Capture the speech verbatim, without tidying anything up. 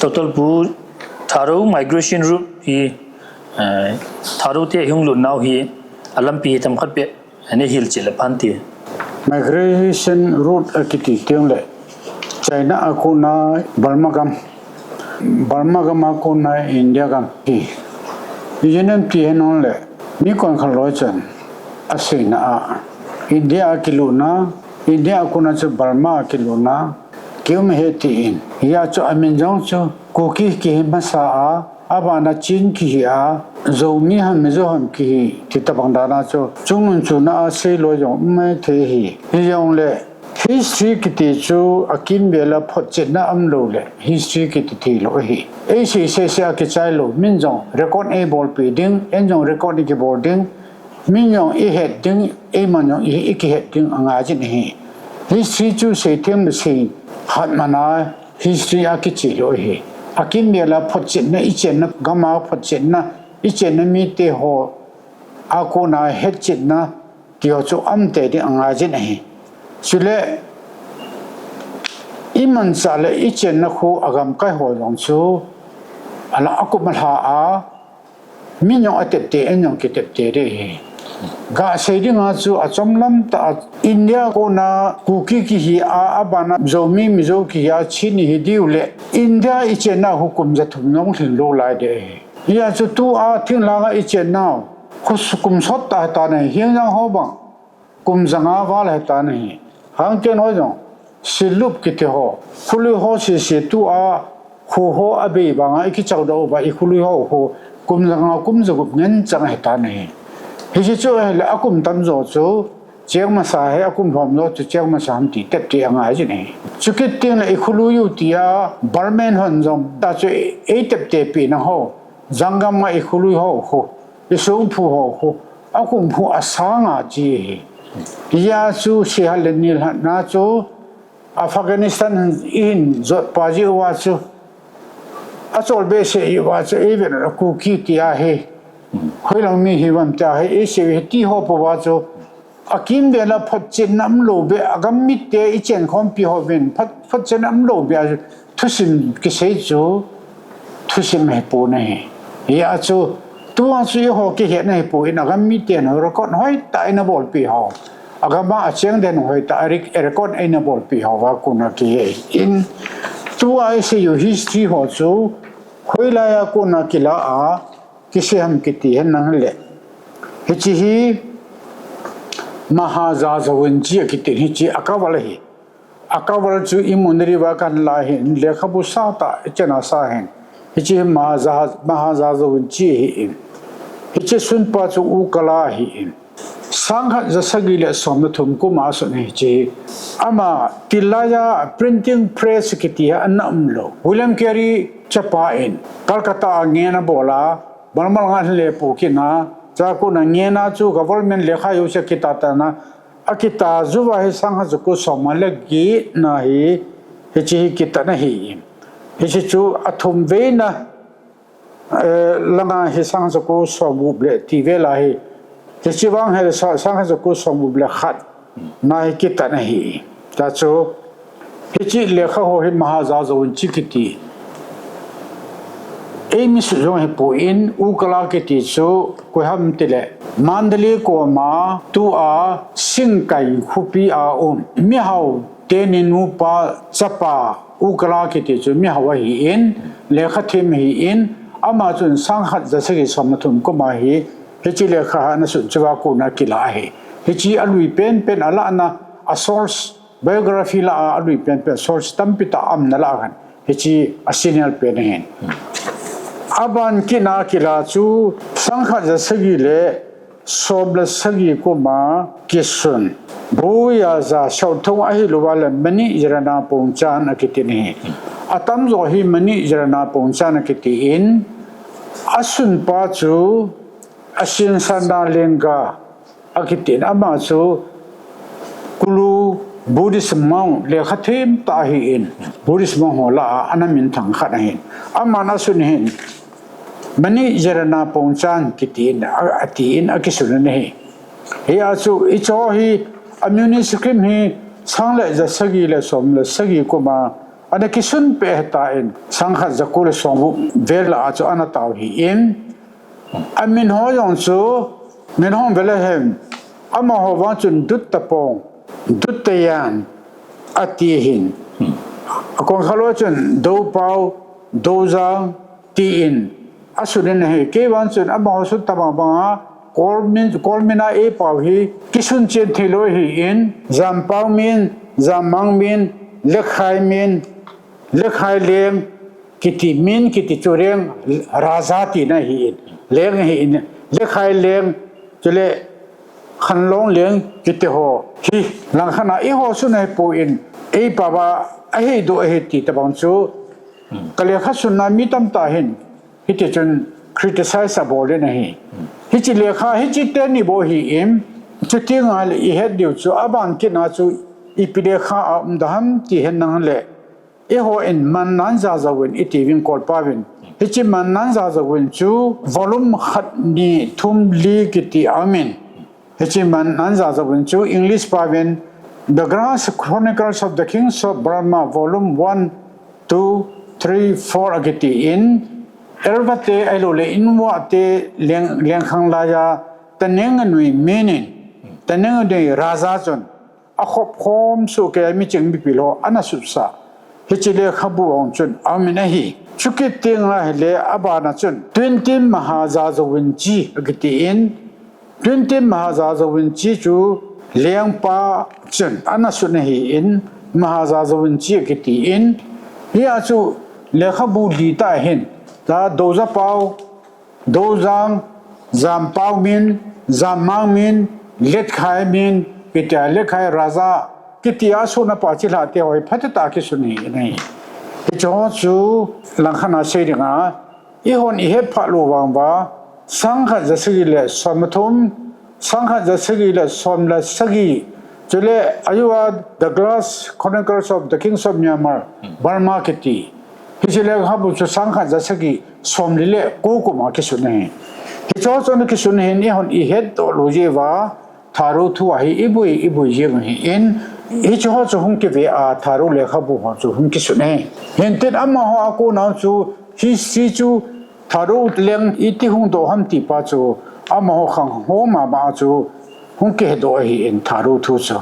Doctor Pu, Tharo migration route hi, eh, Tharo te hung lut nau hi, alampi hi tam khat pe, ani hil chih le phan ti. Migration route akiti teng le, China a kona Burma gam, Burma gam a kona India gam hi. Ijinem ti henong le, mi kon khat loi chan, aseina a, India a kiluna, India a kona chu Burma a kiluna, kium he ti in. Hia chu amin jong chu, Kuki kihi masa a, abana Chin kihi a, Zomi ham Mizo ham kihi, ti tabang dana chu, chungun chuna a sei loi jong um mai thei hi. Hi jong le, history kiti chu akimvel a photchetna um lou le, history kiti thei lou hi. Ei sei sei sei a kichai lou, min jong record ei bolpi ding, en jong record ei kibol ding, min jong i het ding, eiman jong i, i kihet ding angai jin hi. History chu sei them le sei hat mana, history a kichi lou hi. Akimvel a photchetna, i chenna gam a photchetna, i chenna mite ho a kona hetchetna, ti ho chu um tei ding angai jin ahi. Chule, i manchah le i chenna khu a gamkai ho jong chu, ala akum alha a, min jong atepte, en jong kitepte ding hi. Ga sei dinga chu achom lam tah a, India kona Kuki kihi a, abana Zomi Mizo kihi a, Chin ihi diu le, India i chenna khu kum ja thum jong lhin lou lai ding hi. Hia chu tua thinglhang a i chenna, khu kum sot tah tan ahi, hiang jang ho bang, kum ja nga val ahi tan ahi. Hangken ho jong, Silup kiti ho, khului ho sese tua, khu ho abei vanga i kichau dau va i khului ho khu, kum ja nga kum ja gup ngen chang ahi tan ahi. Hiche chu ahile akum tamjo chu, cheng masa hi akum lhom jo chu cheng masa ham ti tepte angai jin ahi. Chukit teng le i khului u tia, Burman hon jong, ta chu ei tepte pi na ho, Jangam a i khului ho khu, i songphu ho khu, akum phu asang a chi hi. Hia chu sihal le nilhah na chu, Afghanistan i hin jot pa ji uva chu, achol behseh uva chu, ei vet a Kuki ti ahi. Hoilang mi hi vam ti ahi, ei sei hi ti ho po uva chu, akimvel a photchetna um lou beh, agam mite i chenkhompi hovin, phot, photchetna um lou beh a, thusim kisei chu, thusim ahi pon ahi. Hia chu, tua chu eiho kihetna ahi pon, agam miten record hoitah in abolpi ho. Agam a acheng den hoitah a rec, record in abolpi ho, va kona kihe in. Tua i sei u history ho chu, hoilai a kona kila a, kisei ham kiti henlang le. Hiche hi, Mahajajavunchi akiti hiche a cover hi. A cover chu i mun ri va kan la hin, lekhabu sa tah, i chena sa hin. Hiche hi Mahaja, Mahajajavunchi hi in. Hiche sunpa chu Ukala hi in. Sangkhat jasagi le som le thum kum a sun hiche. Ama tilai a printing press kiti hi ana um lou. William Carey chapa in. Calcutta a ngen abol a, Malmal nga le pu kina, chakona ngena chu government lekha u se kita tana, akita juva hi sangkhat jaku som le get na hi, hiche hi kitatna hi. Hiche chu athum veina, eh, langa hi sangkhat jaku som gup le ti vel a hi. Hiche vang hi sa, sangkhat jaku som gup le khat na hi kitatna hi. Ta chu, hiche lekha ho hi Mahajajavunchi kiti. Ei mi sut jong hi pon, Ukala kiti chu, koi ham tile, Mandalay koma, tua, Singkai khopi a um. Mihao teni nupa chapa, Ukala kiti chu, mihao ahi in, lekha them ahi in, ama chun sangkhat jasagi som le thum kum a hi, hiche lekha ana sun chu va kona kila ahi. Hiche alui penpen a lana, a source, biography la a, alui penpen source tampi tah a um nalai khan. Hiche a senior pen ahin. Aban kit na kila chu sangkhat jasagi le som le sagi kum a kisun. Bhuyaja Saothong ahilouva le Mani Jarana Pongchan akiti ahi. Atamjo hi Mani Jarana Pongchan akiti in asunpa chu Asin Sana Lenga akiti in ama chu Kulu Buddhist monk lekha them tah ahi in, Buddhist monk ho lah a ana minthang khat ahin. Aman asun hin Mani Jarana Pongchan kiti in, a, ati in akisun ahi. Hia chu hiche hi a manuscript hi sang le jasagi le som le sagi kum a ana kisun peh ahitan, sangkhat jaku le somgup vel a chu ana tao ahin, amin ho jong chu, min hon vele hem, amaho vang chun Dutta Pong, Dutta Yan ati ahin. Akong khat lou chun Dopau, Dojang tin asun in ahi. Kei vang chun amaho sun tabang banga Kolmin, Kolmin a eipao hi kisun chen thei lou ahin, Jampau min, Jammang min, Lekhai min, Lekhai leng kiti, min kiti chu leng, Raja tina ahin, leng ahin, Lekhai leng, chule Khanlong leng kiti ho hi langkhat a eiho sun ahipon, eipao a aheidoh ahi ti tabang chu, ka lekha sunna mi tamtah hin hiti chun criticize abol in ahi. Hiche lekha, hiche teni bou ahin, chuti ngal le ihet diu chu, aban kit a chu ipi lekha a um dem ti hen lang le, eihon Mannan Jajauvin iti uvin Kolpa vin. Hiche Mannan Jajauvin chu volume khat, ni, thum, li kiti aumin. Hiche Mannan Jajauvin chu English paovin The Grass Chronicles of the Kings of Burma, Volume one, two, three, four akiti in, Elva te ahilou le Inwa te leng, lengkhang laiya, Tanenganui min in, Tanenganui Raja chun akhop khom soh keiya miching mipil ho ana sutsah. Hiche lekhabu hung chun aumin ahi. Chukit teng ahile abana chun Twintin Maha Jajauvin chi akiti in, Twintin Maha Jajauvin chi chu lengpa chun ana sun ahin, Maha Jajauvin chi akiti in, hia chu lekhabu li tah ahin, ta Doja Pau, Dojang, Jampau min, Jammang min, Lekhai min, kitia Lekhai Raja, kitia sun a pa chilhah te ho hi phatah a kisun ahi, ahi. Hiche ho chu langkhat a sei dinga, eihon ihet phah lou vang uva, sangkhat jasagi le som le thum, sangkhat jasagi le som le sagi, chule ajou a The Grass Chronicles of the Kings of Myanmar, Burma kiti. Hiche lekhabu chu sangkhat jasagi somli le ko kum a kisun ahi. Hiche ho chu ana kisun ahin, eihon ihetdoh lou jeh uva, Thadou thu a hi ibui, ibui jing ahin, hiche ho chu hung kive a, Thadou lekhabu ho chu hung kisun ahi. Hintin amaho a kona chu history chu Thadou leng iti hung doh ham ti pa chu amaho khang ho mama a chu hung kihedoh ahin, Thadou thu chu.